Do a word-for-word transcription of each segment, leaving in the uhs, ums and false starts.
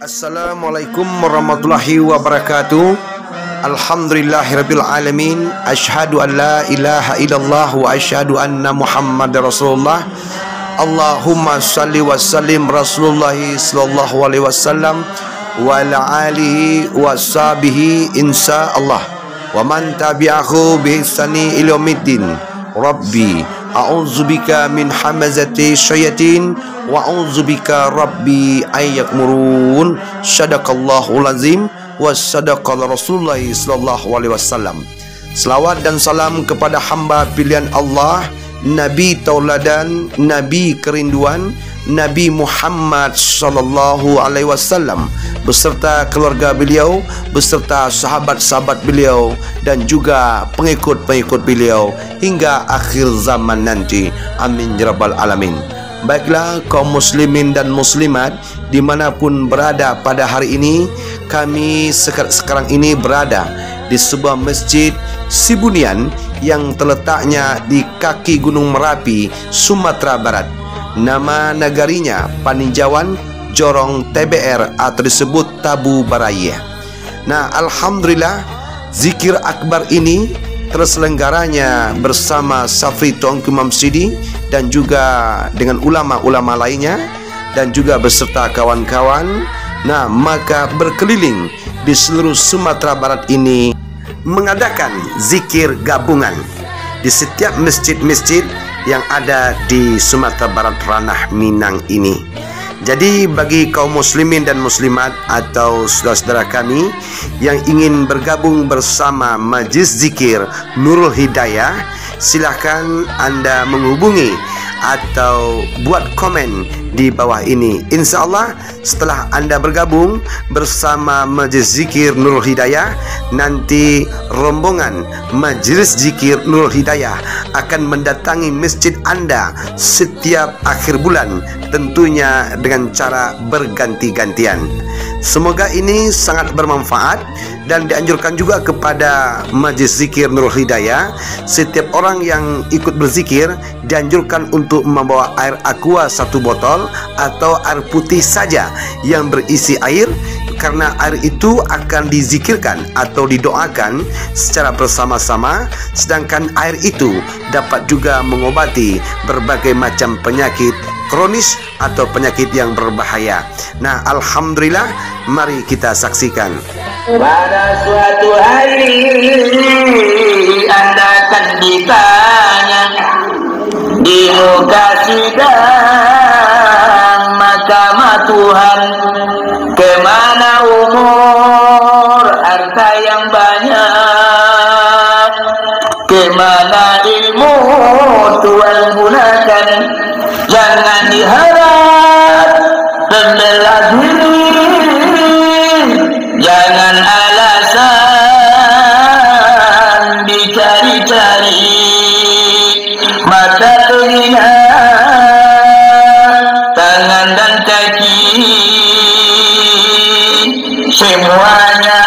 Assalamualaikum warahmatullahi wabarakatuh. Alhamdulillahirabbil alamin. Asyhadu an la ilaha illallah wa asyhadu anna Muhammadar Rasulullah. Allahumma shalli wa sallim Rasulullah sallallahu alaihi wasallam wa ala alihi wa sahbihi insya Allah. Wa man tabi'ahu bi ihsani ila yaumiddin. Rabbi, a'udzubika min hamazati syayatin, wa a'udzubika, Rabbi, an yahzurun. Sadaqallahul azim, wa sadaqal Rasulullah sallallahu alaihi wasallam. Selawat dan salam kepada hamba pilihan Allah, Nabi tauladan, Nabi kerinduan, Nabi Muhammad sallallahu alaihi wasallam, beserta keluarga beliau, beserta sahabat-sahabat beliau, dan juga pengikut-pengikut beliau hingga akhir zaman nanti. Amin ya rabbal alamin. Baiklah, kaum muslimin dan muslimat, di mana pun berada pada hari ini, kami seka-, sekarang ini berada di sebuah masjid Sibunian yang terletaknya di kaki Gunung Merapi, Sumatera Barat. Nama nagarinya Paninjauan, Jorong T B R atau disebut Tabu Barayeh. Nah, alhamdulillah, zikir akbar ini terselenggaranya bersama Safri Tuanku Imam Sidi dan juga dengan ulama-ulama lainnya dan juga beserta kawan-kawan. Nah, maka berkeliling di seluruh Sumatera Barat ini mengadakan zikir gabungan di setiap masjid-masjid yang ada di Sumatera Barat Ranah Minang ini. Jadi, bagi kaum muslimin dan muslimat atau saudara-saudara kami yang ingin bergabung bersama Majlis Zikir Nurul Hidayah, silahkan anda menghubungi atau buat komen di bawah ini. Insya Allah, setelah anda bergabung bersama Majlis Zikir Nurul Hidayah, nanti rombongan Majlis Zikir Nurul Hidayah akan mendatangi masjid anda setiap akhir bulan, tentunya dengan cara berganti-gantian. Semoga ini sangat bermanfaat dan dianjurkan juga kepada Majlis Zikir Nurul Hidayah, setiap orang yang ikut berzikir dianjurkan untuk membawa air aqua satu botol atau air putih saja yang berisi air, karena air itu akan dizikirkan atau didoakan secara bersama-sama, sedangkan air itu dapat juga mengobati berbagai macam penyakit kronis atau penyakit yang berbahaya. Nah, alhamdulillah, mari kita saksikan. Pada suatu hari, anda akan ditanya di muka sidang mahkamah Tuhan, kemana umur, harta yang banyak, kemana ilmu Tuhan gunakan? Jangan diharap pembela diri, jangan alasan dicari-cari. Mata, telinga, tangan dan kaki, semuanya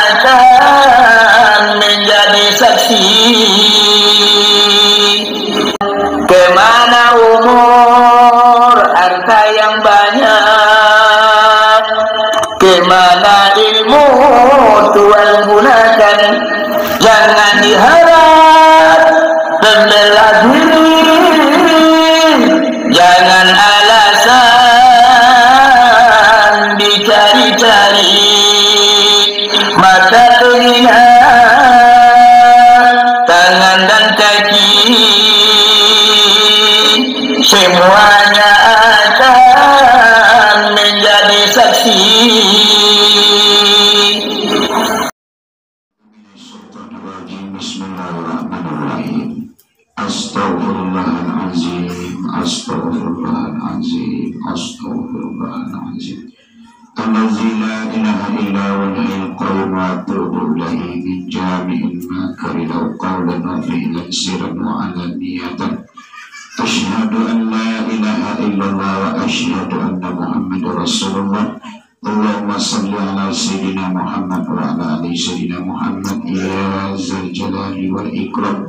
akan menjadi saksi. Kemana umur, harta yang banyak, kemana ilmu Tuhan gunakan? Jangan diharap pembela diri, jangan alasan dicari-cari. Mata, telinga, tangan dan kaki, semuanya akan menjadi saksi. Bismillahirrahmanirrahim. Astaghfirullahalazim, astaghfirullahalazim, astaghfirullahalazim. Allazi la ilaha illa huwal hayyul qayyum wa atubu ilaihi min jami'il makari lau qaulan wa fi'lan sirran wa alaniyatan. Asyhadu an la ilaha illallah wa asyhadu anna Muhammadar Rasulullah. Allahumma salli ala Sayyidina Muhammad wa ala ali Sayyidina Muhammad. Ya Zal Jalali wal Ikram.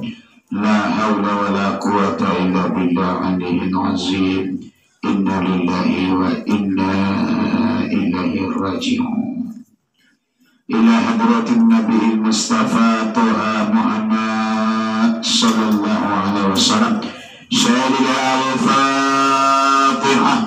La haula wa la quwwata illa billah aliyyil azim. Inna lillahi wa inna ilaihi raji'un. Ila hadratin Nabiyil Mustafa Toha Muhammad sallallahu alaihi wasallam. Syahidillah Al-Fatihah.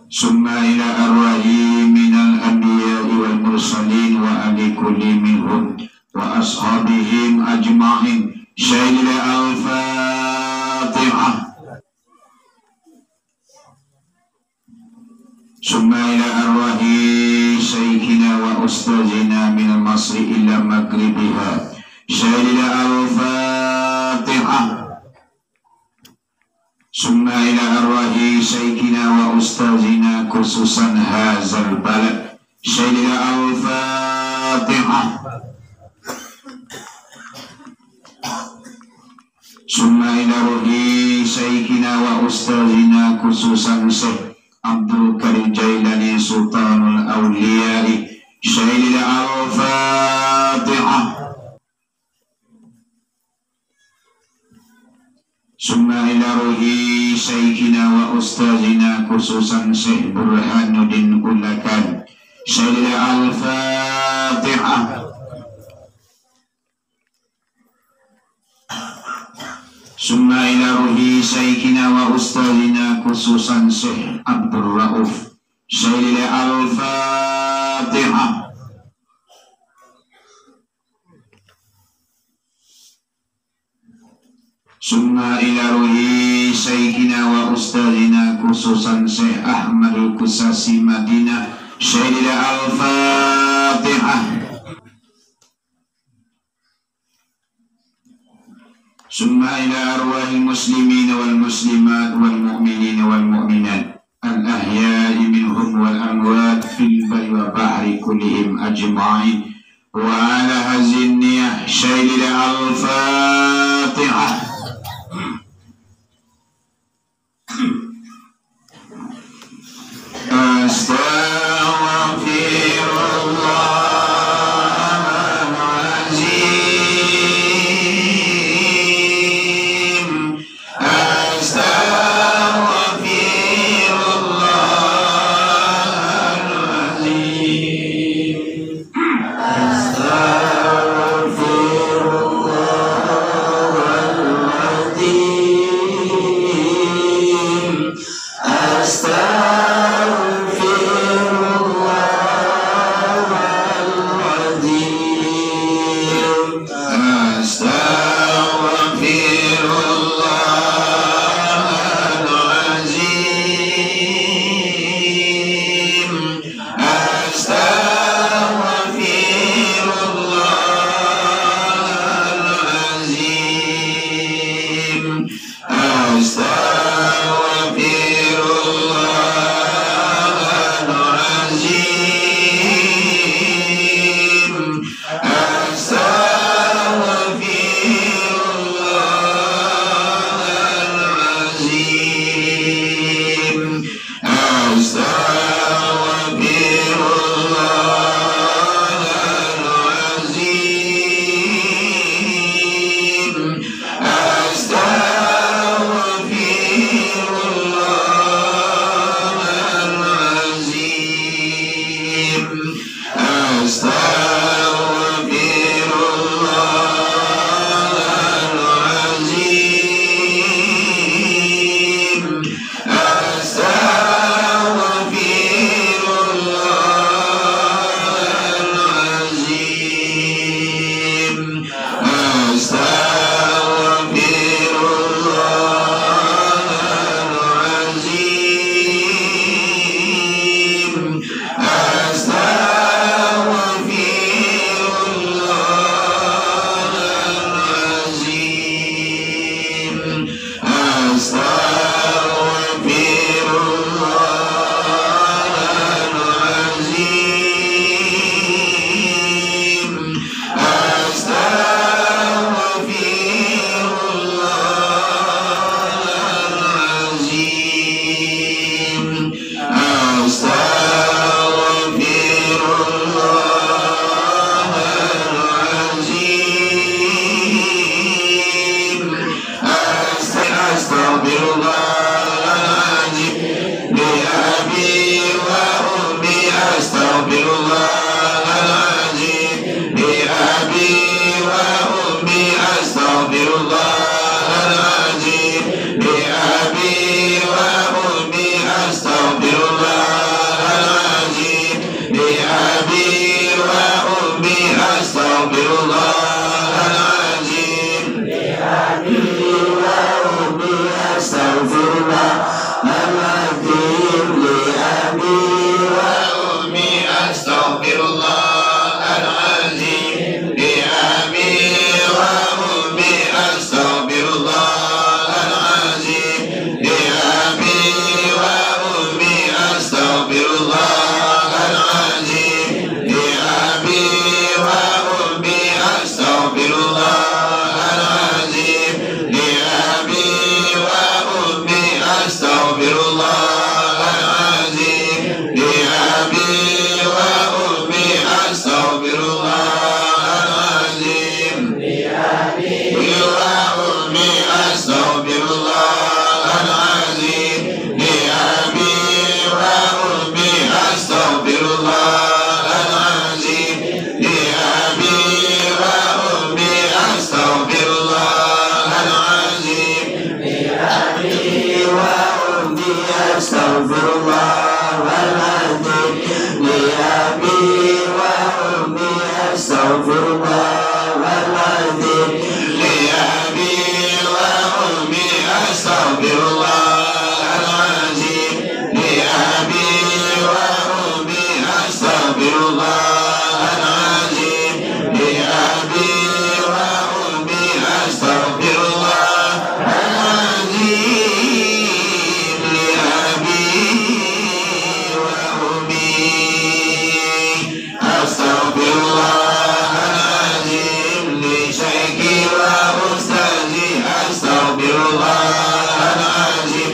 Summa ila arwahi minal anbiya'i wal mursalin wa ali kulli minhum wa ashabihim ajma'in. Syahidillah Al-Fatihah. Summa ila arwahi syaikhina wa ustazina minal masri ila magribiha. Syahidillah Al-Fatihah. Summa ila arwahi syaikhina wa ustazina khususan hazal balad. Syahidillah Al-Fatihah. Summa ila ruhi syaikhina wa ustazina khususan Syekh Abdul Qadir Jailani Sultanul Auliya'i. Syahidillah Al-Fatihah. Summa ila ruhi syaikhina wa ustazina khususan Syekh Burhanuddin Ulakan. Syahidillah Al-Fatihah. Summa ila ruhi syaikhina wa ustazina khususan Syekh Abdul Rauf. Syahidillah Al-Fatihah. Summa ila ruhi syaikhina wa ustazina khususan Syekh Ahmadul Kusasi Madinah. Syahidillah Al-Fatihah. Summa ila arwahil muslimina wal muslimat wal mu'minina wal mu'minat al ahya'i minhum wal amwat fil barri wal bahri kullihim ajma'in. Wa ala hazin niyah syahidillah Al-Fatihah. Astaghfirullahalazim. Astaghfirullahalazim. Astaghfirullahalazim. Astaghfirullahaladzim li abi wa ummi, astaghfirullahaladzim li abi wa ummi, astaghfirullahaladzim li abi wa ummi, astaghfirullahaladzim li abi wa ummi, astaghfirullahaladzim li abi wa ummi. Astaghfirullahaladzim li syaikhi wa ustazi. Astaghfirullahaladzim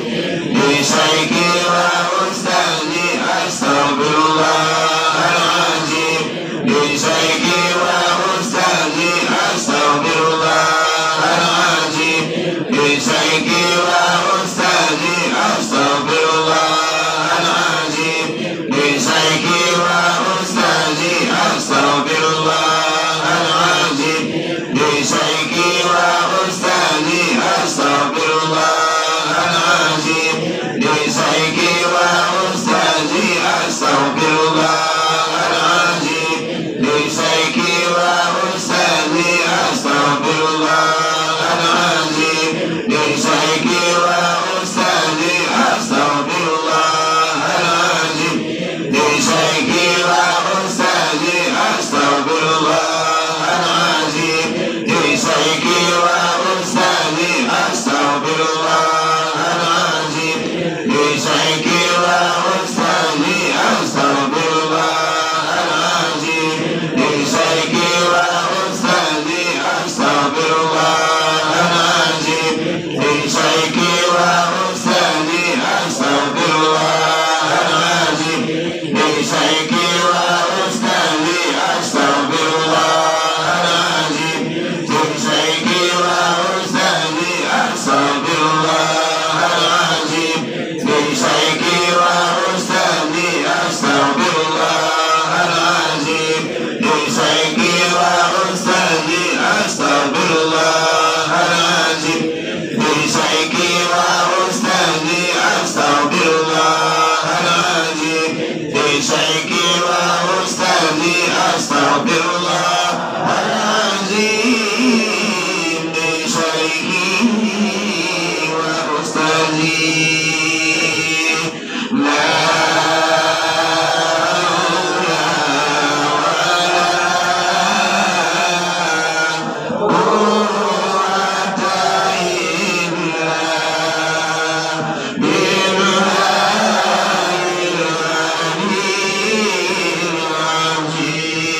li syaikhi wa ustazi. Astaghfirullahaladzim li syaikhi wa ustazi. Astaghfirullahaladzim li syaikhi wa ustazi. Astaghfirullahaladzim li syaikhi wa ustazi. Astaghfirullahaladzim li syaikhi wa ustazi. Astaghfirullahaladzim li syaikhi wa ustazi. Astaghfirullahaladzim li syaikhi wa ustazi. Astaghfirullahaladzim li syaikhi wa ustazi. Astaghfirullahaladzim li syaikhi wa ustazi. Astaghfirullahaladzim li syaikhi wa ustazi. Astaghfirullahaladzim li syaikhi wa ustazi. Astaghfirullahaladzim li syaikhi wa ustazi. Astaghfirullahaladzim li syaikhi wa ustazi. Astaghfirullahaladzim li syaikhi wa ustazi. Astaghfirullahaladzim li syaikhi wa ustazi. Astaghfirullahaladzim li syaikhi wa ustazi. Astaghfirullahaladzim li syaikhi wa ustazi. Astaghfirullahaladzim li syaikhi wa ustazi. Astaghfirullahaladzim li syaikhi wa ustazi. Astaghfirullahaladzim li syaikhi wa ustazi. La haula wala quwwata illa billahil aliyyil azim.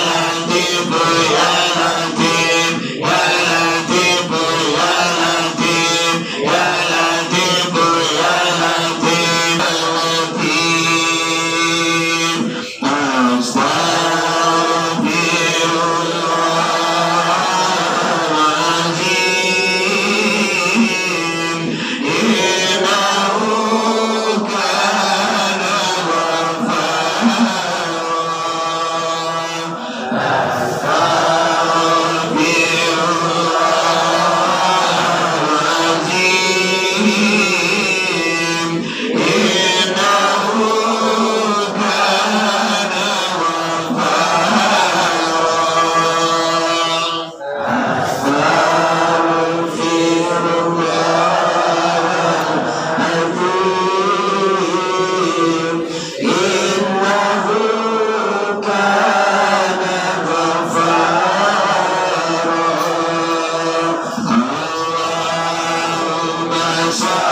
Latif, ya Latif, ya Latif, ya Latif, ya Latif, ya Latif, ya Latif. Astagfirullahaladzim. صل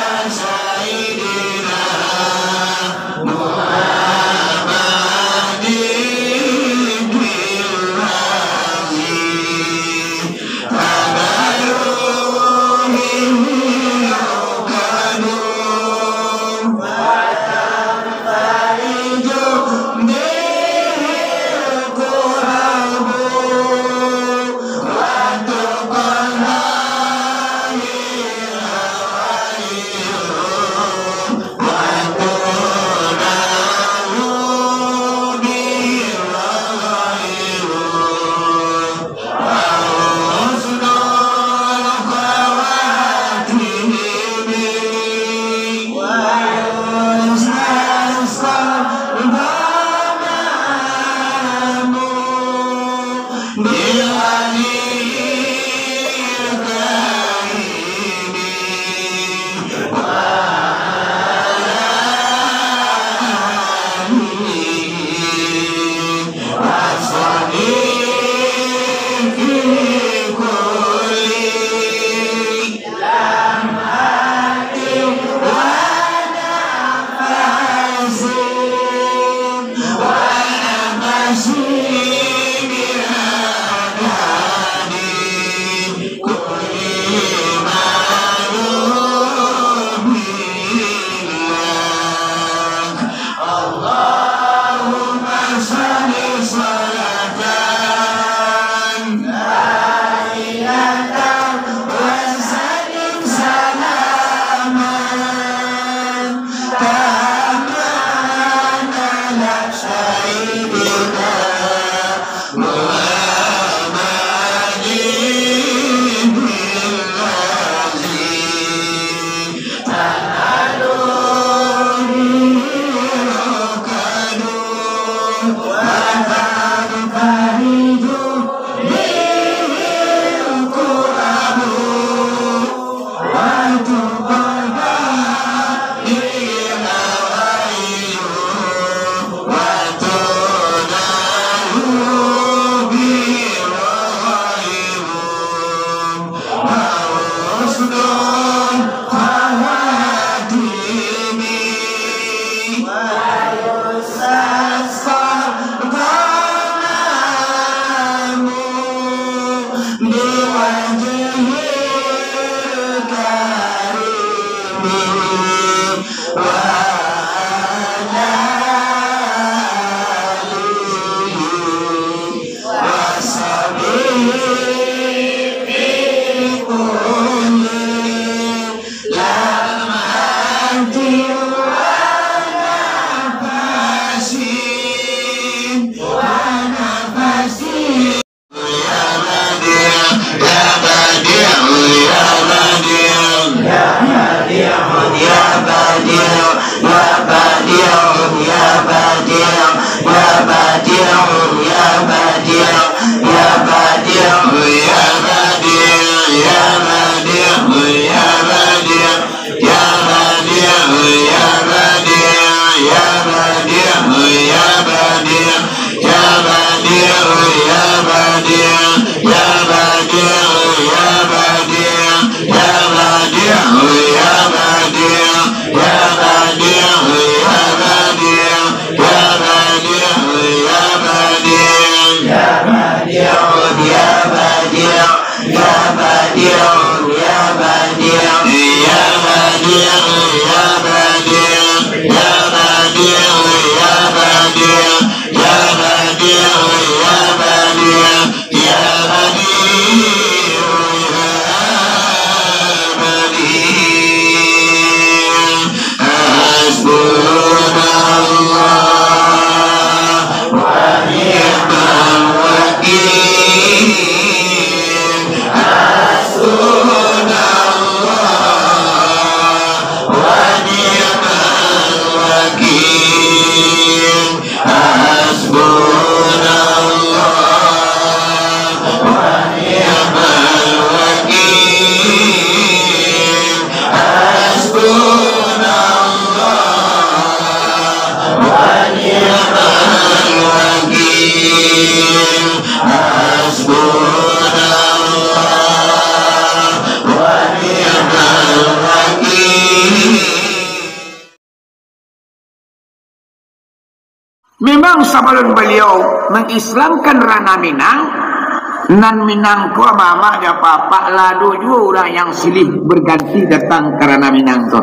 على سيدنا محمد. Hasbunallah wa ni'mal wakil. Hasbunallah wa ni'mal wakil. Hasbunallah wa ni'mal wakil. Hasbunallah wa ni'mal wakil. Hasbunallah wa ni'mal wakil. Memang sabalun baliau mangislamkan Ranah Minang, nan Minang ko mamak jo apak-apak, lah ado juo urang yang silih berganti datang ka Ranah Minang ko.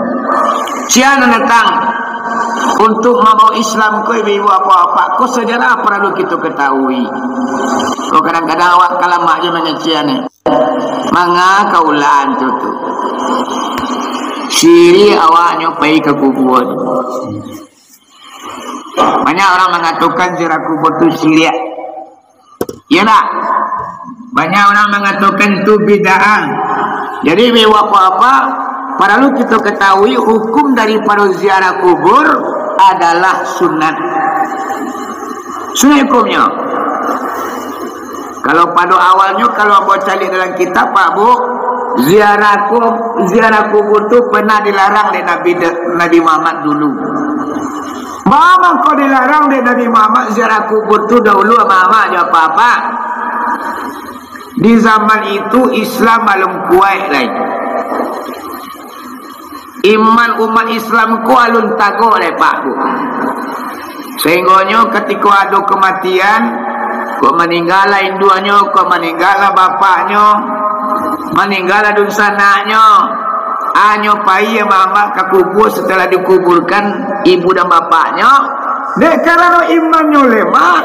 Sia nan datang untuak mambaok Islam ko, ibu-ibu, apak-apak, ko sajarah paralu kito katahui. Ko kadang-kadang awak ka lamak jo mangecek ni. Manga kaulah tu tu. Siriak awaknyo pai ka kubua tu. Banyak urang mangatokan ziarah kubua tu siriak. Iyo ndak? Banyak urang mangatokan tu bid'ah. Jadi, bapak-bapak, paralu kito katahui hukum daripado ziarah kubur adalah sunat. Sunat hukumnyo. Kalau pado awalnyo, kalau ambo caliak dalam kitab, Pak Bu, ziarah ku-, ziarah kubur tu pernah dilarang dek Nabi de-, Nabi Muhammad dulu. Baa mangko dilarang dek Nabi Muhammad ziarah kubur tu dahulu, mamak jo apak-apak? Di zaman itu Islam alun kuaik lai. Iman umat Islam ko alun tago lai, Pak Bu. Sahinggonyo katiko ado kamatian, kok maninggalah induaknyo, kok maninggalah bapaknyo, maninggalah dunsanaknyo, hanyo pai mamak ka kubua satalah dikuburkan ibu dan bapaknyo, dek karano imannyo lemah,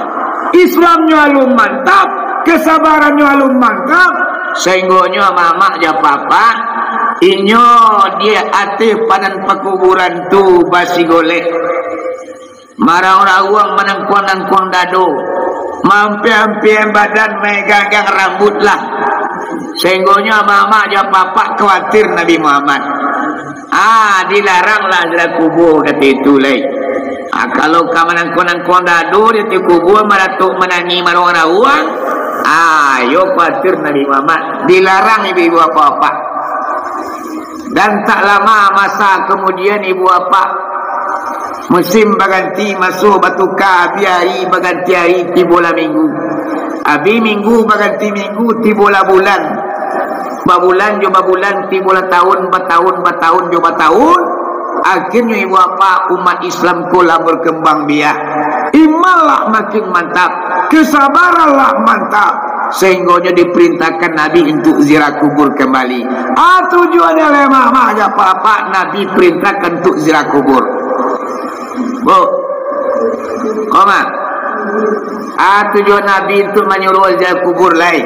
Islamnyo alun mantap, kasabarannyo alun mantap, sahinggonyo mamak jo apak-apak, inyo di ateh panan pakuburan tu basigolek. Maraung-raung, manangkuang-nangkuang dado, maampiang-ampiang badan, maegang-egang rambuik lah. Sahinggonyo mamak jo apak-apak kuatir Nabi Muhammad. Ah, dilaranglah ziarah kubua kato itu lai. Ah, kalau ka manangkuang-nangkuang dado di ateh kubua, maratok manangih, maraung-raung, ah, iyo kuatir Nabi Muhammad. Dilarang ibu-ibu apak-apak. Dan tak lama masa kamudian, ibu apak, musim baganti, maso batuka, abih ari baganti ari, tibolah minggu. Abih minggu baganti minggu, tibolah bulan. Babulan jo babulan, tibolah taun, bataun, bataun jo bataun. Akhirnyo ibu apak, umat Islam ko lah berkembang biak. Iman lah makin mantap, kesabaran lah mantap, sahinggonyo diperintahkan Nabi untuk ziarah kubur kembali. Ah, tujuannyo lai, mamak jo apak-apak, Nabi perintahkan untuk ziarah kubur. Bu, koma. Ah, tujuan Nabi untuk manyuruh ziarah kubur lai,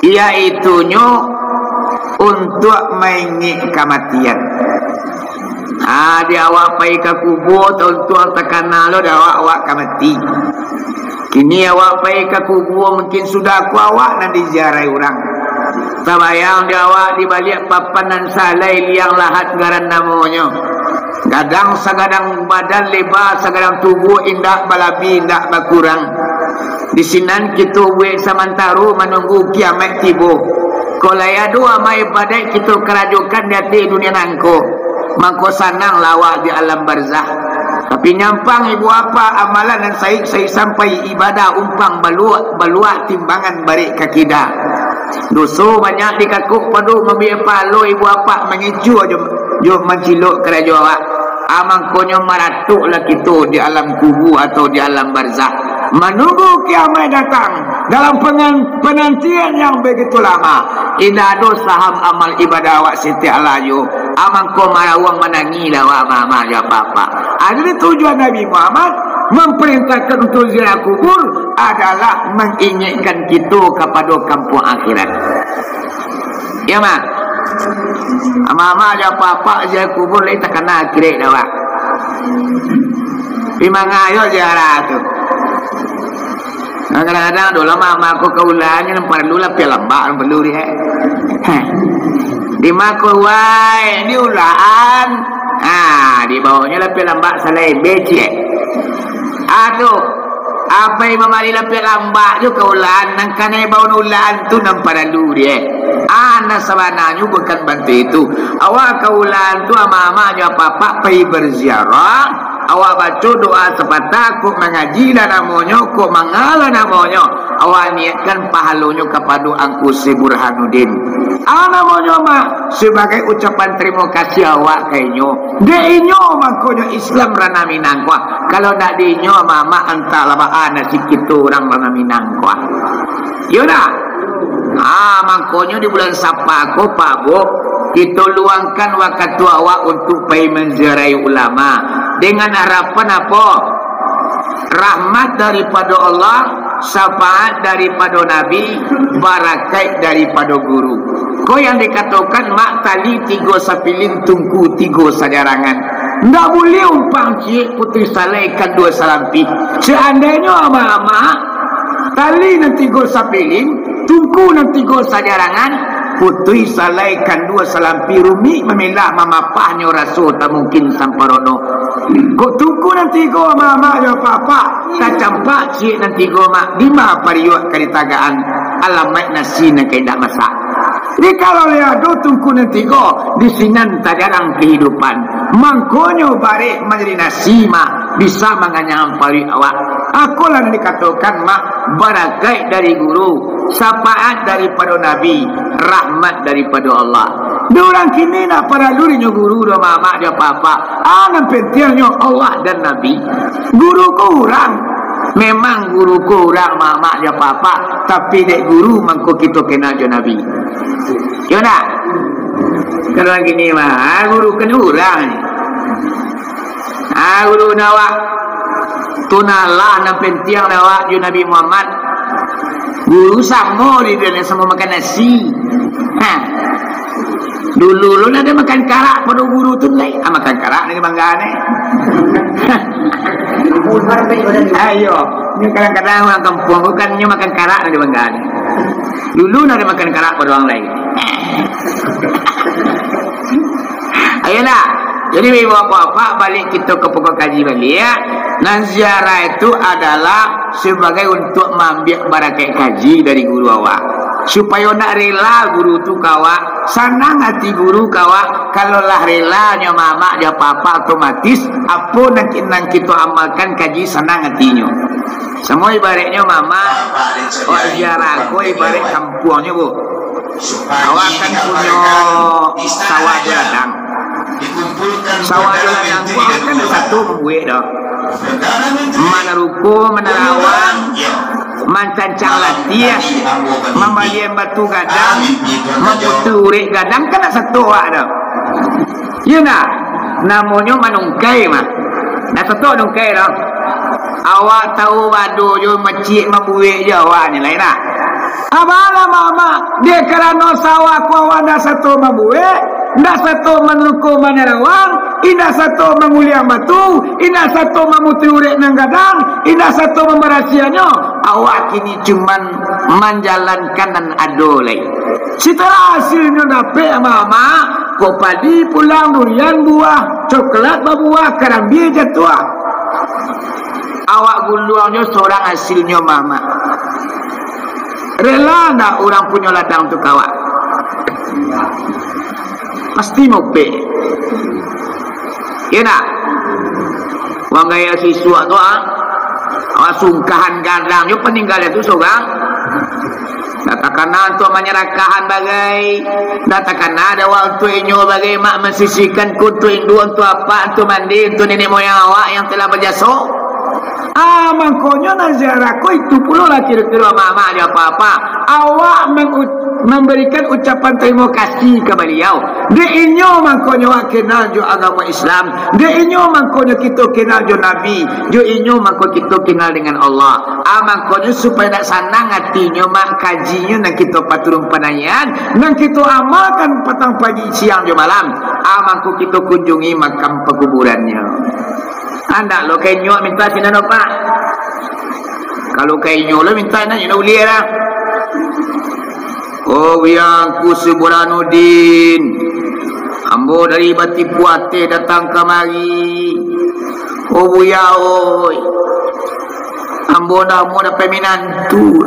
yaitunyo untuak maingek kamatian. Ah, di awak pai ka kubua, tantu takana lo di awak, awak ka mati. Kini awak pai ka kubua, mungkin sudah ko awak nan diziarahi urang. Tabayang di awak di baliak papan nan salai liang lahat garan namonyo. Gadang sagadang badan, leba sagadang tubuah, indak balabih, indak bakurang. Di sinan kito buek samantaro manunggu kiamaik tibo. Kok lai ado amal ibadaik kito karajokan di ateh dunia nangko, mangko sananglah awak di alam barzah. Tapi nyampang ibu apak amalan nan saik-saik sampai ibadah umpang baluak, baluak timbangan barek ka kida. Doso banyak dikakok pado mambiak pahalo ibu apak mangicuah jo, jo mancilok karajo awak. Ah, mangkonyo maratoklah kito di alam kubua atau di alam barzah. Manunggu kiamaik datang dalam pengan-, penantian yang begitu lama. Indak ado saham amal ibadah awak sitiak layu. Amangko marawang manangih lah awak mama jo papa. Jadi tujuan Nabi Muhammad memperintahkan untuk ziarah kubur adalah mangingekkan kito kapado kampuang akhirat. Iyo mah. Mama jo papa ziarah kubur lai takana akhirat dah, Pak. Pi manga yo ziarah tu. Nah, kadang-kadang ado lah mama ko ka ulaan nan paralu lapiak lambak, nan paralu di, eh. Heh. Di mako wai, di ulaan. Ha, di bawonyo lapiak lambak salai becik. Aduh, apai mamari lapiak lambak jo ka ulaan, nan kanai baun ulaan tu nan paralu di, eh. Ah, nan sabananyo bukan bantu itu. Awak ka ulaan tu ama-ama jo apak-apak pai berziarah, awak baco doa sapatah, kok mangaji lah namonyo, kok manga lah namonyo, awak niatkan pahalonyo kapado Angku Syekh Burhanuddin. Ah, namonyo mah sabagai ucapan tarimo kasih awak ka inyo. Dek inyo mangkonyo Islam Ranah Minang ko. Kalau ndak dek inyo, ama-ama antahlah baa nasib kito urang Ranah Minang ko. Iyo ndak? Ah, mangkonyo di bulan Sapa ko, Pak Bu, kito luangkan wakatu awak untuk pai manziarahi ulama. Dengan harapan apo? Rahmat daripado Allah, syafaat daripado Nabi, barakaik daripado guru. Ko yang dikatokan, mak, tali tigo sapilin, tungku tigo sajarangan. Ndak buliah umpang ciek putuih salai kan duo salampih. Seandainyo ama-ama, tali nan tigo sapilin, tungku nan tigo sajarangan, putuih salai kan duo salampih, rumik mamilah, mamapahnyo raso tak mungkin samparono. Kok tungku nan tigo ama-ama jo apak-apak, tacampak ciek nan tigo, mak, dima pariuak ka ditagaan, alamaik nasi nan ka indak masak. Jadi kalau lai ado tungku nan tigo, di sinan tajarang kahidupan. Mangkonyo barek manjadi nasi, mak, bisa manganyang paruik awak. Akolah nan dikatokan, mak, barakaik dari guru, syafaat daripado Nabi, rahmat daripado Allah. Di urang kini ndak paralu dinyo guru doh, mamak jo apak-apak. Ah, nan pentiangnyo Allah dan Nabi. Guru ko urang. Memang guru ko urang, mamak jo apak-apak, tapi dek guru mangko kito kenal jo Nabi. Iyo ndak? Kalau kini mah, ah, guru kan urang. Ah, guru awak. Tu nah lah nan pentiang awak jo Nabi Muhammad. Guru samo di dunia, samo makan nasi. Ha. Dulu lu ndak ado makan karak pado guru tu lai. Ah, makan karak nan dibanggaan, eh. Ayo, ni kadang-kadang urang kampuang tu kan nyo makan karak nan dibanggaan. Dulu ndak ado makan karak pado urang lai. Ayolah. Jadi, ibu bapak-bapak, baliak kito ka pokok kaji baliak. Nan ziarah itu adalah sabagai untuak maambiak barakaik kaji dari guru awak. Supayo ndak rela guru tu ka awak, sanang ati guru ka awak. Kalau lah rela nyo mamak jo apak-apak, otomatis apo nan ki-, nan kito amalkan kaji sanang atinyo. Samo ibaratnyo mamak, awak ziarah ko ibarat kampuangnyo, Bu. Awak kan punyo sawah duo ladang. Sawah duo ladang tu awak kan ndak sato mambuek doh. Manaruko, manarawang, mancancang latiah, mambalian batu gadang, mamutuih urek gadang, kan ndak sato awak doh. Iyo ndak? Namonyo manungkai mah. Ndak sato nungkai doh. Awak tahu bado jo maciek mambuek jo awak ni lai ndak? Abalah mamak, dek karano sawah ko awak ndak sato mambuek, ndak sato manuko manarawang, indak sato manguliang batu, indak sato mamutuih urek nan gadang, indak sato mambarasiahannyo, awak kini cuman manjalankan nan ado lai. Sitalah hasilnyo dapek, mamak, ko padi pulang, durian buah, coklat babuah, karambia jatuah. Awak guluangnyo sorang hasilnyo, mamak. Rela ndak urang punyo ladang tu ka awak? Pasti mopek. Iyo ndak? Wang gaya sisuak tu, ah. Awak sungkahan gadangnyo paninggalan tu sorang. Ndak takana untuak manyarakahan bagai. Ndak takana dek awak untuak inyo bagai, mak, mansisihkan ko untuak induak, untuak apak, untuak mandeh, untuak nenek moyang awak yang telah bajaso. Ah, mangkonyo nan ziarah ko itu pulo lah kiro-kiro amak-amak jo apak-apak. Awak mengu-, memberikan ucapan tarimo kasih ka baliau. Dek inyo mangkonyo awak kenal jo agamo Islam. Dek inyo mangkonyo kito kenal jo Nabi. Jo inyo mangko kito kenal dengan Allah. Ah, mangkonyo supayo nak sanang atinyo, mak, kajinyo nan kito paturun panayaan, nan kito amalkan patang pagi, siang jo malam. Ah, mangko kito kunjungi makam pakuburannyo. Andak lo ka inyo mintak sinan, Pak. Kalau ka inyo lo mintak, nak inyo uliah lah. Oh, Buya Angku Suburhanuddin, ambo dari Batipuah Ateh datang kamari. Oh, Buya, oi. Ambo ndak amuah dapek minantu.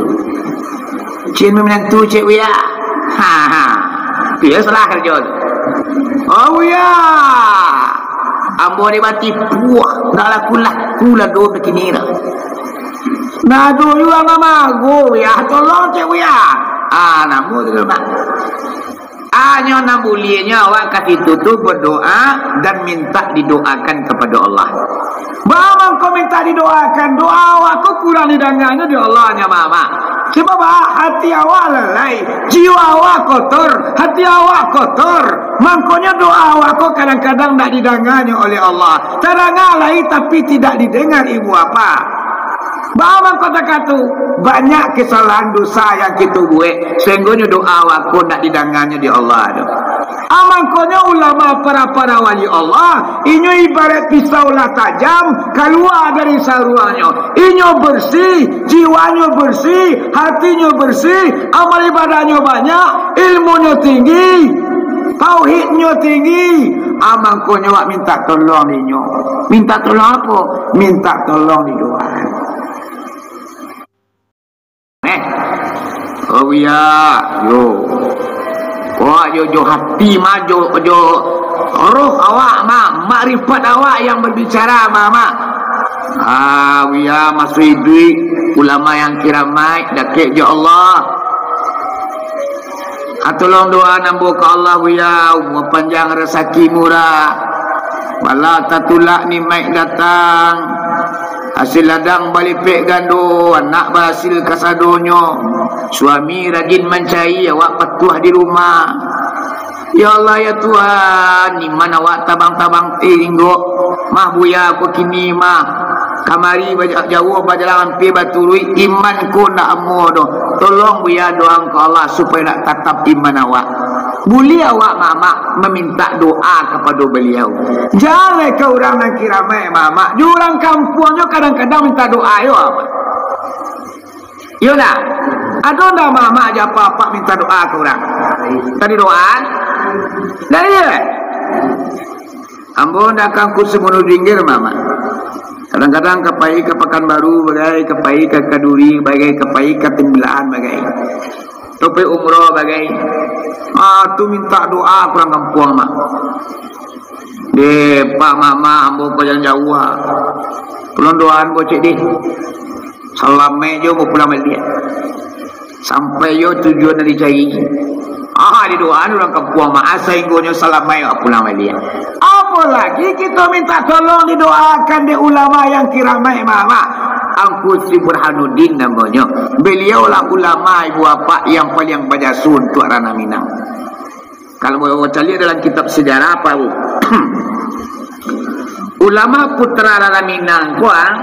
Cin minantu, cek Buya. Ha, ha. Biasolah karajo tu. Oh, Buya. Ambo ni Batipuah, ndak laku-laku lah doh bakini lah. Nah, tu juo mamago, Buya. Tolong, cek Buya. Ah, namo tu, Mak? Hanyo nan buliahnyo awak ka situ tu badoa dan mintak didoakan kapado Allah. Baa mangko mintak didoakan? Doa awak ko kurang didanganyo dek Allah, nyo, Mak. Sebab, ah, hati awak lalai, jiwa awak kotor, hati awak kotor. Mangkonyo doa awak ko kadang-kadang ndak didanganyo oleh Allah. Tadanga lai tapi tidak didengar, ibu bapak. Baa mangko takah tu? Banyak kesalahan dosa yang kito buek, sahinggonyo doa awak ko ndak didanganyo di Allah tu. Ah, mangkonyo ulama para-para wali Allah, inyo ibarat pisau lah tajam, kalua dari saruangnyo. Inyo bersih, jiwanyo bersih, hatinyo bersih, amal ibadahnyo banyak, ilmunyo tinggi, tauhidnyo tinggi. Ah, mangkonyo awak mintak tolong di inyo. Mintak tolong apo? Mintak tolong didoakan. Eh, oh, Buya, yo. Awak jo, jo hati mah, jo, jo roh awak mah, makrifat awak yang berbicara mah, mah. Ah, Buya, masuak iduik, ulama yang kiramaik, dakek jo Allah. Ah, tolong doa ambo ka Allah, Buya, umua panjang, rasaki murah. Bala tatulak nikmaik datang. Hasil ladang balipek gando, anak bahasil kasadonyo. Suami rajin mancari, awak patuah di rumah. Ya Allah, ya Tuhan, iman awak tabang-tabang tinggo. Mah Buya ko kini mah. Kamari bajak jauah, bajalan ampia baturuik, iman ko ndak amuah doh. Tolong Buya doakan ka Allah supayo nak tatap iman awak. Buliah awak mamak mamintak doa kapado baliau. Jan lai ka urang nan kiramaik mamak. Jo urang kampuangnyo kadang-kadang mintak doa yo, amak. Iyo ndak? Ado ndak mamak jo apak-apak mintak doa ka urang? Tadi doa? Ndak iyo? Ambo ndak ka Angku Suburhanuddin mamak. Kadang-kadang ka pai ka Pakanbaru bagai, ka pai ka Kaduri bagai, ka pai ka Timbilaan bagai. Atau pai umrah bagai. Ah, tu mintak doa ka urang kampuang mah. Deh, Pak, Mamak, ambo ko jan jauah, ah. Tolong doaan ambo ciek deh. Salamaik jo ambo pulang baliak. Sampai jo tujuan nan dicari. Ah, didoaan urang kampuang mah, sahinggonyo salamaik pulang baliak. Apolagi kito minta tolong didoakan dek ulama yang kiramaik, Mamak. Angku Suburhanuddin namonyo. Baliau lah ulama ibu bapak yang paliang bajaso untuak Ranah Minang. Kalau mau caliak dalam kitab sejarah apa, Bu? Ulama putra Ranah Minang ko, ah,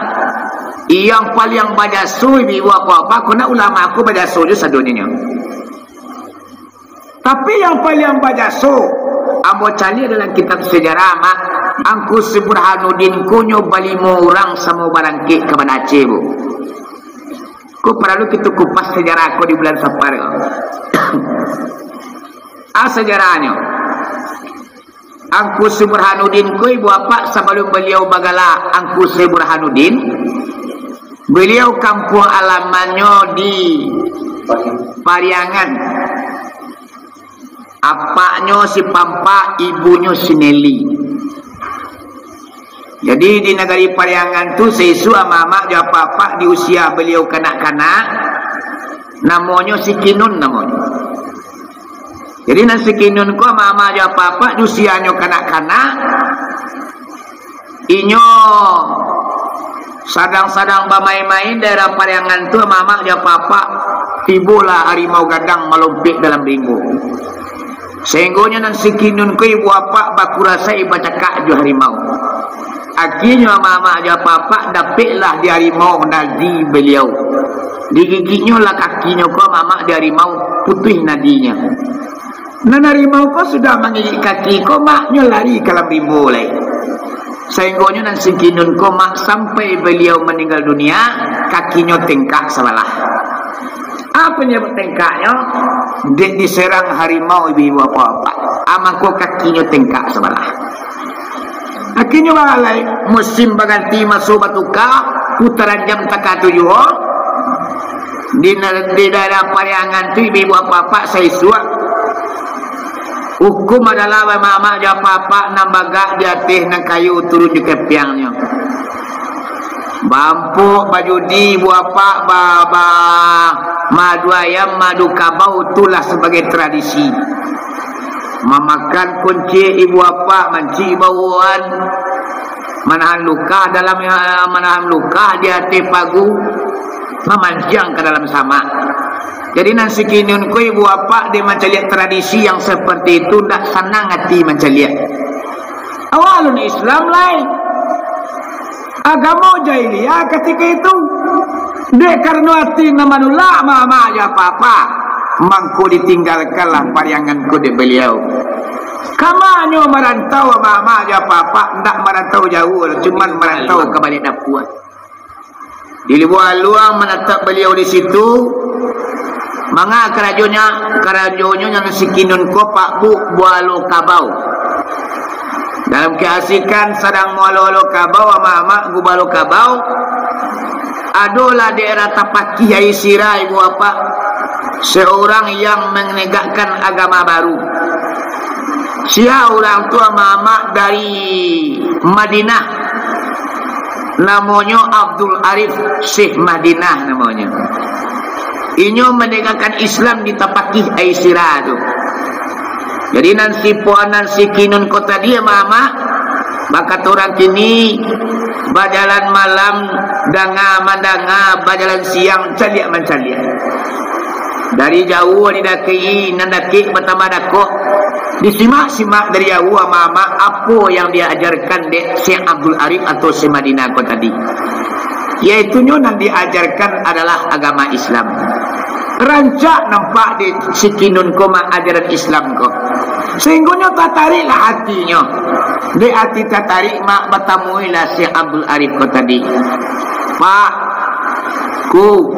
yang paliang bajaso ibu bapak ko, nak ulama ko bajaso jo sadonyo. Tapi yang paliang bajaso, ambo caliak dalam kitab sejarah, Mak, Angku Suburhanuddin ko nyo balimo urang samo barangkek ka Banda Aceh, Bu. Ko paralu kito kupas sejarah ko di bulan Sapar ko. Ah, sejarahnyo. Angku Suburhanuddin ko ibu bapak sabalum baliau bagala Angku Suburhanuddin, baliau kampuang alamannyo di Pariangan. Apaknyo si Pampak, ibunyo si Neli. Jadi, di nagari Pariangan tu, saisuak amak-amak jo apak-apak di usia baliau kanak-kanak, namonyo si Kinun namonyo. Jadi, nan si Kinun ko amak-amak jo apak-apak di usianyo kanak-kanak, inyo Sadang-sadang bamain-main daerah Pariangan tu, amak-amak jo apak-apak, tibolah harimau gadang malompek dalam rimbo. Sahinggonyo nan si Kinun ko, ibu apak, bakurasai bacakak jo harimau. Akhirnyo amak-amak jo apak-apak dapeklah di harimau nadi baliau. Digigiknyo lah kakinyo ko, amak-amak, di harimau, putuih nadinyo. Nan harimau ko sudah mangigik kaki ko, maknyo lari ka dalam rimbo lai. Sahinggonyo nan si Kinun ko, mak, sampai baliau maninggal dunia, kakinyo tengkak sabalah. Apo nyo tengkaknyo? Dek diserang harimau, ibu-ibu, apak-apak. Ah, mako kakinyo tengkak sabalah. Akhirnyo, balai musim baganti, maso batuka, putaran jam taka tujuah, di, di daerah Pariangan tu, ibu-ibu, apak-apak, saisuak, hukum adalah, amak-amak jo apak-apak, nan bagak di ateh nan kayu turun jo kepiangnyo. Bampuk, bajudi, ibu apak, ba, ba, madu ayam, madu kabau, tu lah sabagai tradisi. Mamakan kuncik, ibu apak, mancik bauan, manahan lukah dalam, manahan lukah di ateh pagu, mamanjang ka dalam samak. Jadi, nan si Kinun ko, ibu apak, dek mancaliak tradisi yang seperti itu, ndak sanang ati mancaliak. Awak alun Islam lai. Agamo jahiliah katiko itu. Dek karano ati nan manulak, amak-amak jo apak-apak, mangko ditinggalkanlah Pariangan ko dek baliau. Ka ma nyo marantau, amak-amak jo apak-apak? Ndak marantau jauah, cuman marantau ka baliak dapua. Di Lubuak Aluang manatap baliau di situ. Manga karajonyo, karajonyo nan si Kinun ko, Pak Bu, bualo kabau. Dalam keasikan sadang mualo-alo kabau, amak-amak, gubalo kabau, adolah daerah tapakih ai sira, ibu apak, seorang yang menegakkan agama baru. Sia urang tu, amak-amak, dari Madinah. Namonyo Abdul Arif Syekh Madinah namonyo. Inyo manegakkan Islam di tapakih ai sira tu. Jadi, nan si puan, nan si Kinun ko tadi, amak-amak, bakato urang kini, bajalan malam danga mandanga, bajalan siang caliak mancaliak. Dari jauah didakek-i, nan dakek batambah dakok. Disimak-simak dari jauah, amak-amak, apo yang diajarkan dek Syekh Abdul Arif atau Syekh Madinah ko tadi. Yaitunyo nan diajarkan adalah agama Islam. Rancak nampak dek si Kinun ko, mak, ajaran Islam ko. Sahinggonyo tatariklah atinyo. Dek ati tatarik, mak, batamuilah Syekh Abdul Arif ko tadi. Pak, Ku,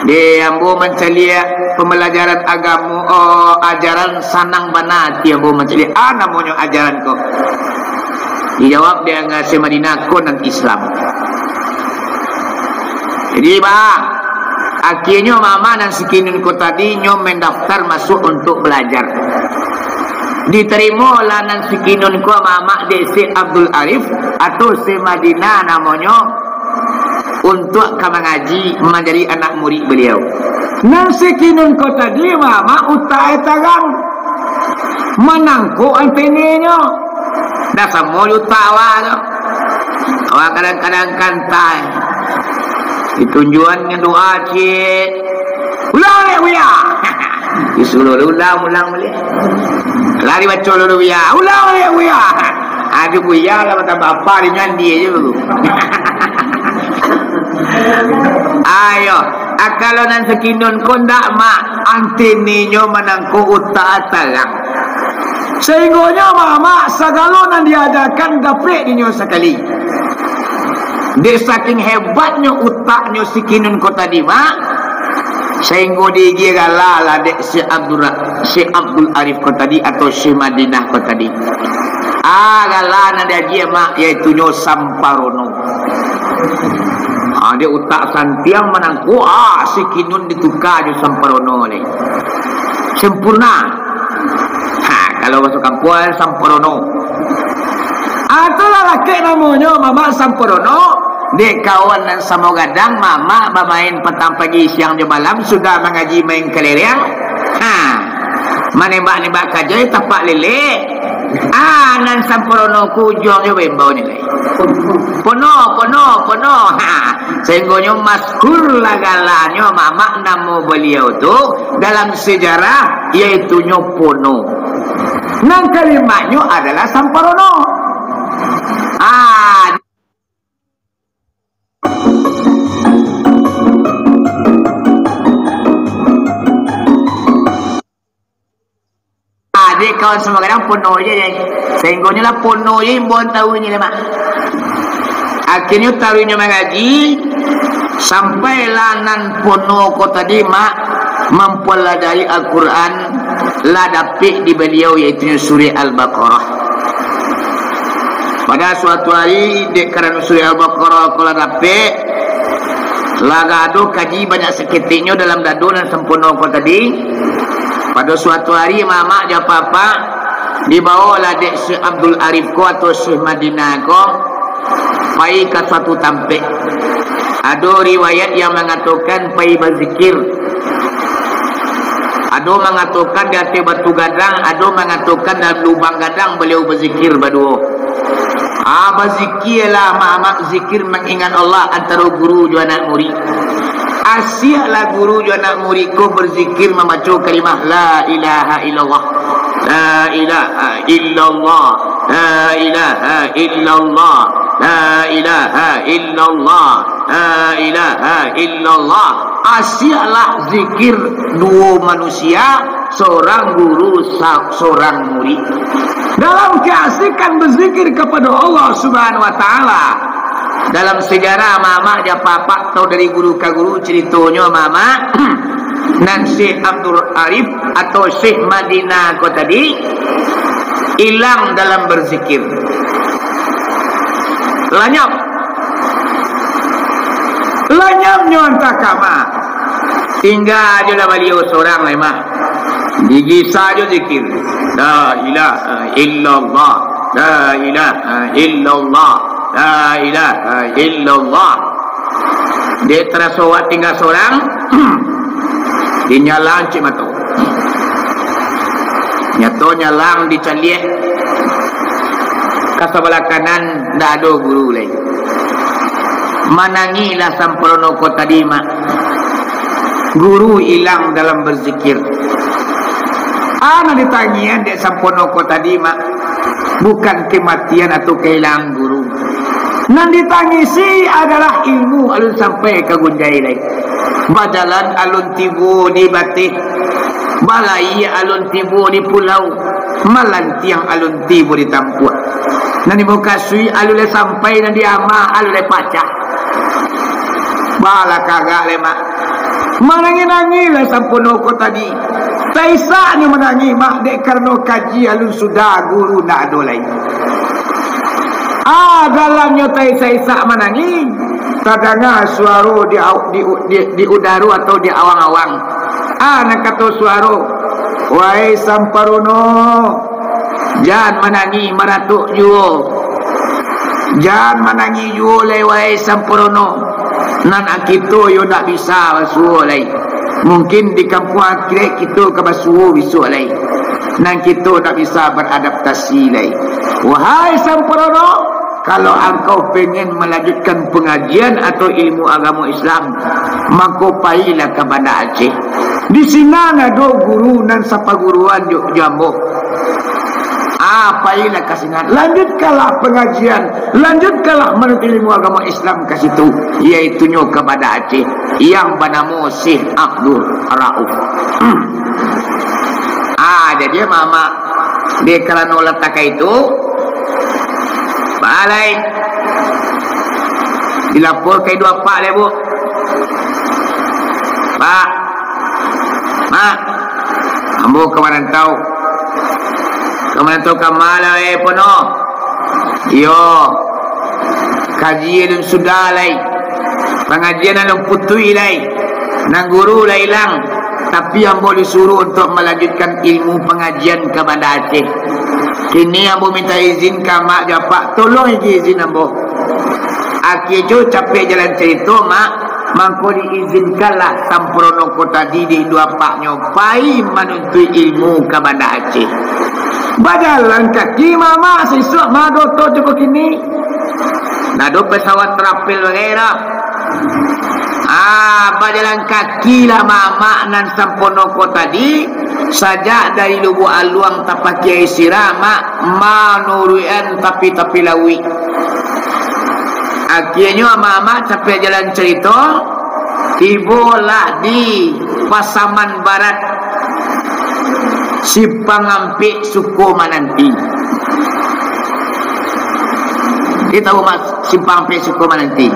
dek ambo mancaliak pambalajaran agamo, oh, ajaran, sanang bana ati ambo mancaliak. Ah, namonyo ajaran ko. Dijawab dek Syekh Madinah, ko nan Islam. Jadi, bah, akhirnyo amak-amak, nan si Kinun ko tadi nyo mendaftar masuk untuk belajar. Ditarimolah nan si Kinun ko, amak-amak, dek Syekh Abdul Arif atau Syekh Madinah namonyo, untuak ka mangaji, manjadi anak murid baliau. Nan si Kinun ko tadi, amak-amak, utak e tarang, manangkok antenenyo. Dah samo jo utak awak tu. Awak kadang-kadang kantai. Ditunjuan dengan doa, cik. Ulang baliak, Buya! Disuruh ulang, ulang baliak. Lari baco dulu, Buya. Ulang baliak, Buya! Aduh, Buya lah, batambah apa dengan dia je tu. Ayo, ah, kalau nan si Kinun ko ndak, mak, antenenyo manangkok, utak tarang. Sahinggonyo, mak, mak, sagalo nan diajakan dapek dinyo sakali. Dek saking hebatnyo utaknyo si Kinun ko tadi, mak, sahinggo diagiah gala lah dek Syekh Abdul Ra-, Syekh Abdul Arif ko tadi atau Syekh Madinah ko tadi. Ah, gala nan diagiah, mak, yaitunyo Samparono. Ah, dek utak santiang manangkok, ah, si Kinun dituka jo Samparono lai. Sempurna. Ha, kalau baso kampuang, Samparono. Ah, tu lah lakek namonyo, mamak, Samparono. Dek kawan nan samo gadang, mamak bamain patang, pagi, siang jo malam, sudah mangaji main kelereng. Ha, manembak-nembak kajai tapak lelek. Ah, nan samparono ko ujuang jo baimbau ni lai. Pono, pono, pono. Ha, sahinggonyo masyhurlah galanyo mamak namo baliau tu dalam sejarah, yaitunyo Pono. Nan kalimatnyo adalah samparono. Ah, Adik kawan samo gadang Pono je, je. Sahinggonyo lah Pono je imbauan taruihnyo, Mak. Akhirnyo taruihnyo mangaji, sampailah nan Pono ko tadi, Mak, mampalajari Al-Quran, lah dapek di baliau, yaitunyo surah Al-Baqarah. Pada suatu hari, dek karano surah Al-Baqarah ko lah dapek, lah gado kaji banyak saketeknyo dalam dado nan sampono ko tadi. Pada suatu hari, mamak jo apak-apak, dibawolah dek Syekh Abdul Arif ko atau Syekh Madinah ko pai ka suatu tampek. Ado riwayat yang mangatokan pai bazikir. Ado mangatokan di ateh batu gadang, ado mangatokan dalam lubang gadang baliau bazikir baduo. Ah, bazikialah amak-amak, zikir mangingat Allah antaro guru jo anak murid. Asiaklah guru jo anak murid ko barzikir mambaco kalimah La ilaha illallah. La ilaha illallah. La ilaha illallah. La ilaha illallah. La ilaha illallah. Asiaklah zikir duo manusia, sorang guru, sa-, sorang murid. Dalam keasikan berzikir kepada Allah Subhanahu wa Ta'ala, dalam sejarah mamak jo apak-apak tau dari guru ka guru, ceritonyo mamak, nan Syekh Abdul Arif atau Syekh Madinah ko tadi, ilang dalam berzikir. Lanyap. Lanyapnyo antah kama. Tingga jolah baliau sorang lai, Mak. Digisa jo zikir. La ilaha illallah. La ilaha illallah. La ilaha illallah. Dek taraso awak tingga sorang, dinyalang cik mato. Nyato nyalang dicaliak ka sabalah kanan, ndak ado guru lai. Manangislah sampono ko tadi, Mak. Guru ilang dalam berzikir. Ah, nan ditangian dek sampono ko tadi, Mak, bukan kematian atau kehilangan guru. Nan ditangisi adalah ilmu alun sampai ka gunjai lai. Bajalan alun tibo di bateh, balayia alun tibo di pulau, malantiang alun tibo di tampuak. Nan dimukasuik alun lai sampai, nan diama alun lai pacah. Balah kagak lai, Mak. Manangih-nangihlah sampono ko tadi. Taisaknyo manangih, Mak, dek karano kaji alun sudah, guru ndak ado lai. Ah, dalamnyo taisak-isak manangih, tadanga suaro di au-, di u-, di, di udaro atau di awang-awang. Ah, nan kato suaro, "Wahai sampono, jan manangih maratok juo. Jan manangih juo lai, wahai sampono. Nan kito yo ndak bisa basuo lai. Mungkin di kampuang akhirat kito ka basuo bisuak lai. Nan kito ndak bisa baradaptasi lai. Wahai sampono, kalau angkau pengen malanjutkan pangajian atau ilmu agamo Islam, mako pailah ka Banda Aceh. Di sinan ado guru nan sapaguruan jo, jo ambo. Ah, pailah ka sinan. Lanjutkanlah pangajian, lanjutkanlah manuntut ilmu agamo Islam ka situ, yaitunyo ka Banda Aceh, yang banamo Syekh Abdul Rauf." Hmm. Ah, jadi, mamak, dek karano latak itu, balai dilaporkan duo apak lai, Bu. "Pak, Mak, ambo ka marantau." "Ka marantau ka ma lai, Pono?" "Iyo, kaji alun sudah lai, pangajian alun putuih lai, nan guru lah ilang, tapi ambo disuruh untuak malanjutkan ilmu pangajian ka Banda Aceh. Kini ambo minta izin ka Mak jo Apak, tolong agi izin ambo." Akhia jo capek jalan carito, Mak, mangko diizinkanlah sampono ko tadi dek duo apaknyo pai manuntuik ilmu ka Banda Aceh. Bajalan kaki mamak sisuak madoto cukup kini. Nado pesawat travel bagai dah. Ah, bajalan kaki lah mamak nan sampono ko tadi, sajak dari Lubuak Aluang tapakiai sirah mak manuruikan tapi-tapi lauik. Akienyo mamak capek jalan carito, tibolah di Pasaman Barat, Simpang Ampek, Suko Mananti. Dia tahu mak Simpang Ampek, Suko Mananti?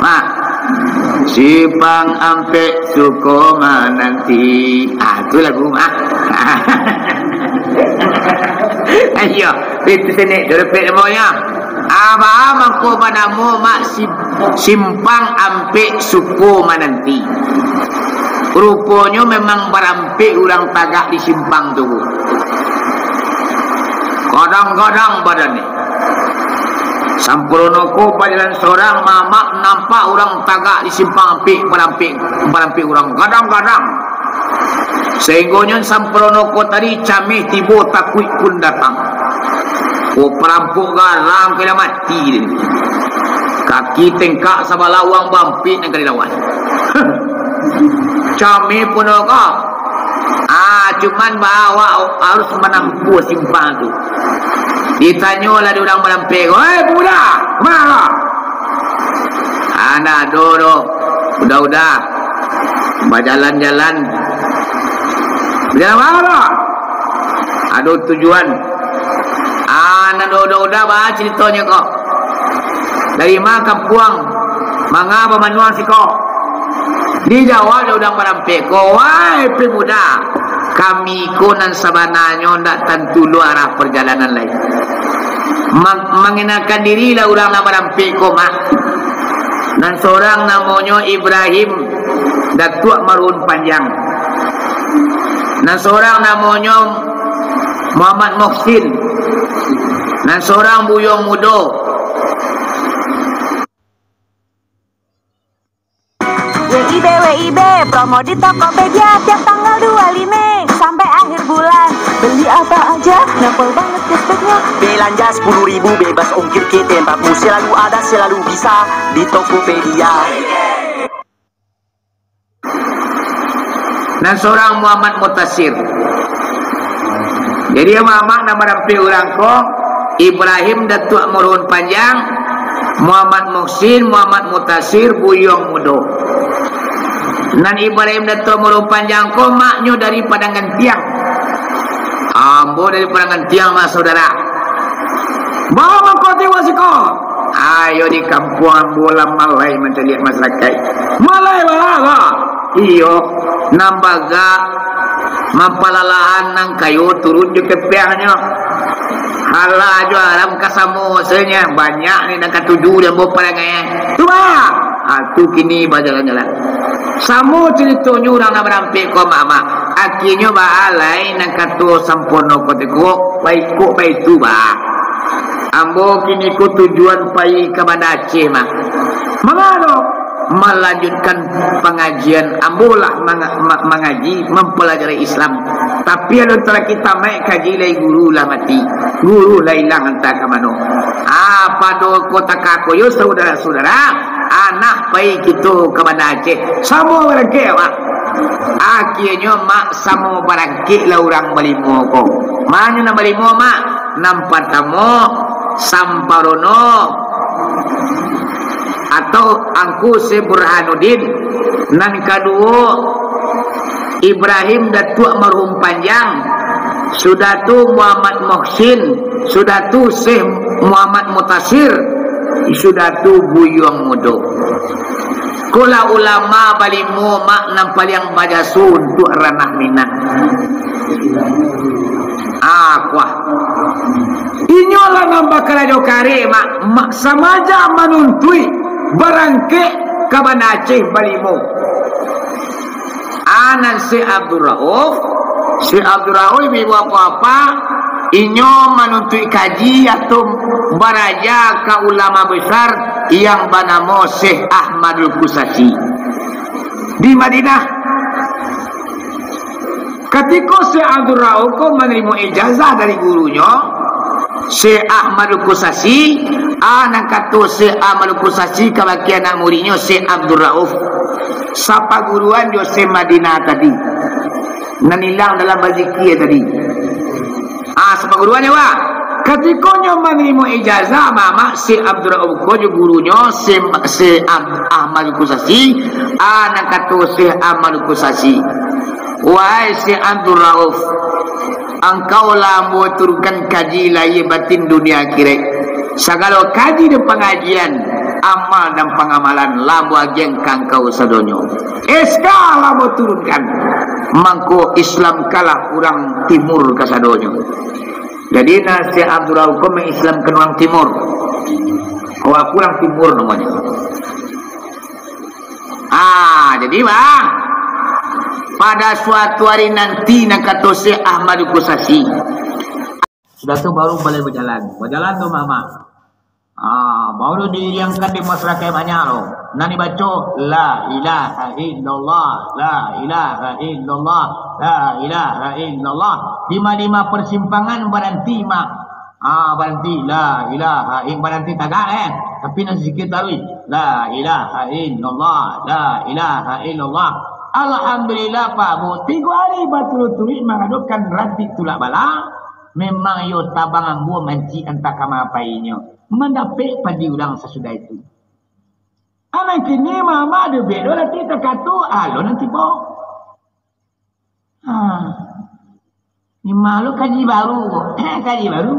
Mak, Simpang Ampek, Suko Mananti. Ah, tu lagu mak. Ayo, itu senek tu repek namanya. Abah mangko banamo mak si Simpang Ampek, Suko Mananti. Ruponyo memang barampek urang tagak di simpang tu. Gadang-gadang badan ni. Sampurono ko bajalan sorang, mamak nampak urang tagak di simpang ampek, barampek, barampek urang gadang-gadang. Sainggonyo sampurono ko tadi cameh tibo, takuik pun datang. Oh, parampok garang ka mati deh. Kaki tengkak sabalah, urang bampik nan ka dilawan. Cameh pun ko. Ah, cuman ba awak harus manampuah simpang tu. Ditanyolah di urang barampek, "Oi, pemuda, kama?" "Anak doh, doh. Udah-udah. Bajalan-jalan." "Bajalan kama, doh?" "Ado tujuan." "Anak doh, udah-udah, ba caritonyo ko? Dari ma kampuang? Manga bamanuang siko?" Dijawab dek urang barampek ko, "Wai, pemuda, kami ko nan sabananyo ndak tantu lo arah parjalanan lai. Ma-, mangenakan diri lah urang nan barampek ko, mak. Nan sorang namonyo Ibrahim Datuak Maruhun Panjang. Nan sorang namonyo Muhammad Muhsin. Nan sorang Buyuang Mudo." W I B, W I B, promo di Tokopedia tiap tanggal dua lima sampai akhir bulan. Beli apa aja, dapat banget cashbacknya. Belanja sepuluh ribu bebas ongkir ke tempatmu, selalu ada, selalu bisa di Tokopedia. Nan sorang Muhammad Mutasir. Jadi, mamak nan barampek urang ko, Ibrahim Datuak Maruhun Panjang, Muhammad Muhsin, Muhammad Mutasir, Buyuang Mudo. Nan Ibrahim Datuak Maruhun Panjang ko, maknyo dari Padang Gantiang. Ambo dari Padang Gantiang, mak saudara. Bawa mangko tiwa siko. Ayo, di kampuang ambo lah malai mancaliak masarakaik. Malai baa, bah? Iyo, nan bagak mampalalahan nan kayo turun jo kepeahnyo. Halal jo haram ka samo sajo, banyak ni nan katuju di ambo parangai. Tu bah. Ha, tu kini bajalan-jalan. Samo caritonyo urang nan barampek ko, mamak. Akienyo baa lai nan kato sampono ko tadi ko, baikok baitu bah. Ambo kini ko tujuan pai ka Banda Aceh, mak. Manga? Malanjutkan pangajian ambo lah manga-, ma-, mangaji, mampalajari Islam. Tapi alun taraki tamaik kaji lai, guru lah mati. Guru lah ilang antah ka mano. Ah, pado ko takakoyo saudara-saudara, anah pai kito ka Banda Aceh. Samo barangkek, mak. Akienyo, mak, samo barangkek lah urang balimo ko. Manyo nan balimo, mak? Nan partamo, Samparono atau Angku Syekh Burhanuddin. Nan kaduo, Ibrahim Datuak Maruhun Panjang, sudah tu Muhammad Muhsin, sudah tu Syekh Muhammad Mutasir, sudah tu Buyuang Mudo. Kolah ulama balimo, mak, nan paliang bajaso untuak ranah Minang. Ah, kuah. Inyo lah nan bakarajo kareh, mak, mak, samaja manuntuik barangkek ka Banda Aceh balimo. Anan Syekh Abdul Rauf, Syekh Abdul Rauf ibu apa-apa, inyo manuntuik kaji atau baraja ka ulama besar yang banamo Syekh Ahmadul Kusasi di Madinah. Katiko Syekh Abdul Rauf ko manarimo ijazah dari gurunyo, Syekh Ahmadul Qusasi, a, nan kato Syekh Ahmadul Qusasi kabake anak muridnyo Syekh Abdul Rauf, sapaguruan jo Syekh Madinah tadi, nan ilang dalam bazikia tadi. A, sapaguruan jo, a. Katiko nyo manarimo ijazah, mamak Syekh Abdul Rauf ko jo gurunyo Syekh, Syekh Ab-, Ahmadul Qusasi, a, nan kato Syekh Ahmadul Qusasi. Wahai Syekh Abdul Rauf, angkau lah ambo turunkan kaji lahia batin dunia akhirat. Sagalo kaji dan pangajian, amal dan pangamalan lah ambo agiahan ka angkau sadonyo. S K lah ambo turunkan. Mangko Islamkanlah urang timur kasadonyo. Jadi, nan Syekh Abdul Rauf ko ma-Islamkan urang timur. Awak urang timur namonyo. Ah, jadi, bah, pada suatu hari nanti, nan kato Syekh Ahmad Kusasi. Sudah tu baru boleh bajalan. Bajalan tu, mamak. Ah, baru diiriangkan di masyarakat banyak tu. Nan dibaco, "La ilaha illallah, la ilaha illallah, la ilaha illallah." Di ma-, di ma persimpangan baranti, mak. Ah, baranti, la ilaha in-, baranti tagak, eh. Tapi nan zikir taruih, la ilaha illallah, la ilaha illallah. Alhamdulillah, Pak Bu, tigo hari baturut-turuik mangadokan ranti tulak bala, memang iyo tabang ambo mancik antah kama painyo, mandapek padi urang sasudah itu. Anak kini mama dubek do ranti takatu, alo nan tibo. Ha. Ni malu kaji baru ko. Eh, kaji baru.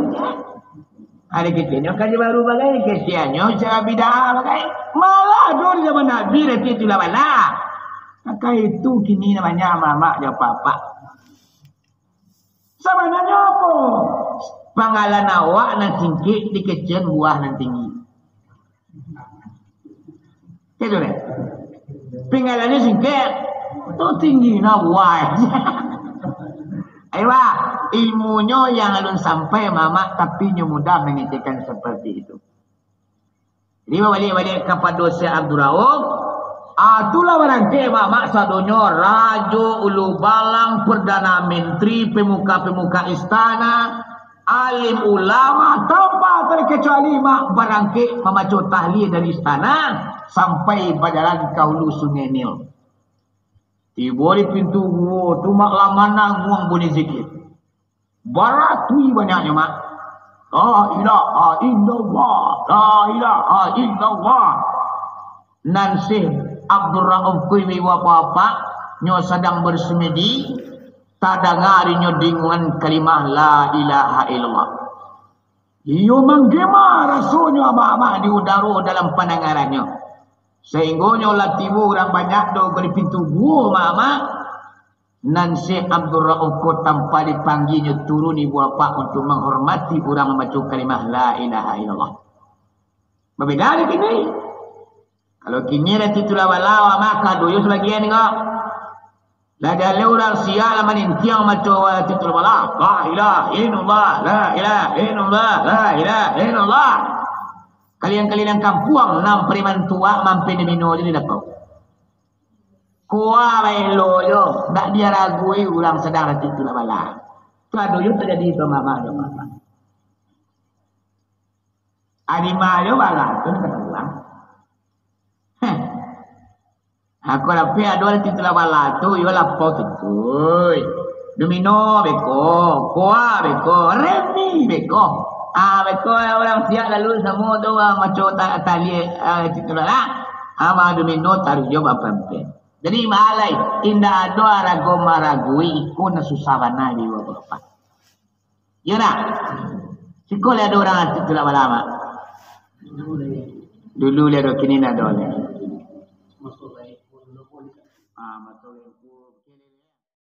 Ada kecilnya kaji baru bagai, kecilnya cara bida bagai. Malah do di zaman Nabi, tapi itulah bala. Maka itu kini namanya mamak jo papak. Sabananyo apo? Panggalan awak nan singkek dikecekan buah nan tinggi. Itu deh. Pinggalannyo singkek, tu tinggi na buah. Ayo, bah, ilmunyo yang alun sampai, mamak, tapi nyo mudah mangecekan seperti itu. Jadi, babaliak-baliak kapado Syekh Abdul Rauf, ah, tu lah barangkek, mamak, sadonyo, rajo, ulu balang, perdana menteri, pemuka-pemuka istana, alim ulama, tanpa terkecuali, mak, barangkek mamaco tahlil dari istana sampai bajalan ka hulu Sungai Nil. Tibo di pintu guo tu, mak, lah mananguang bunyi zikir. Baratui banyaknyo, mak. La ilaha illallah, la ilaha illallah. Nan Syekh Abdul Rauf ko ibu bapak, nyo sadang bersemedi, tadanga dek inyo dengungan kalimah la ilaha illallah. Iyo manggema rasonyo amak-amak di udaro dalam pandangarannyo. Sainggonyo lah tibo urang banyak do di pintu guo, amak-amak. Nan Syekh Abdul Rauf ko tanpa dipanggianyo turun ibu apak untuak manghormati urang mambaco kalimah la ilaha illallah. Babeda dek kini. Kalau kini lah titulah bala, mah kadoyo sabagian ko. Lah jaleh urang siak lah manintiang maco titulah bala. La ilaha illallah, la ilaha illallah, la ilaha illallah. Kalian-kalian kampuang nan preman tuak mampin di mino jadi dapau. Kuwa bae lo jo, ndak diaragui urang sadang rancak tulak bala. Kadoyo tajadi tu mama jo mama. Ari ma jo bala tu nak pulang. Heh. Aku dapek ado rancak tulak bala tu, iyo lapau tu. Domino beko, kuwa beko, remi beko. Ah, beko urang siak lalu samo tu, ah, maco ta-, tali, ah, rancak tulak bala. Ah, ma domino taruih jo bapampek. Jadi, malai, indak ado arago maragui iko nan susah bana di Bapak. Iyo ndak? Siko lai ado urang rancak tulak bala, Mak? Dulu lai ado, kini ndak ado lai. Ah,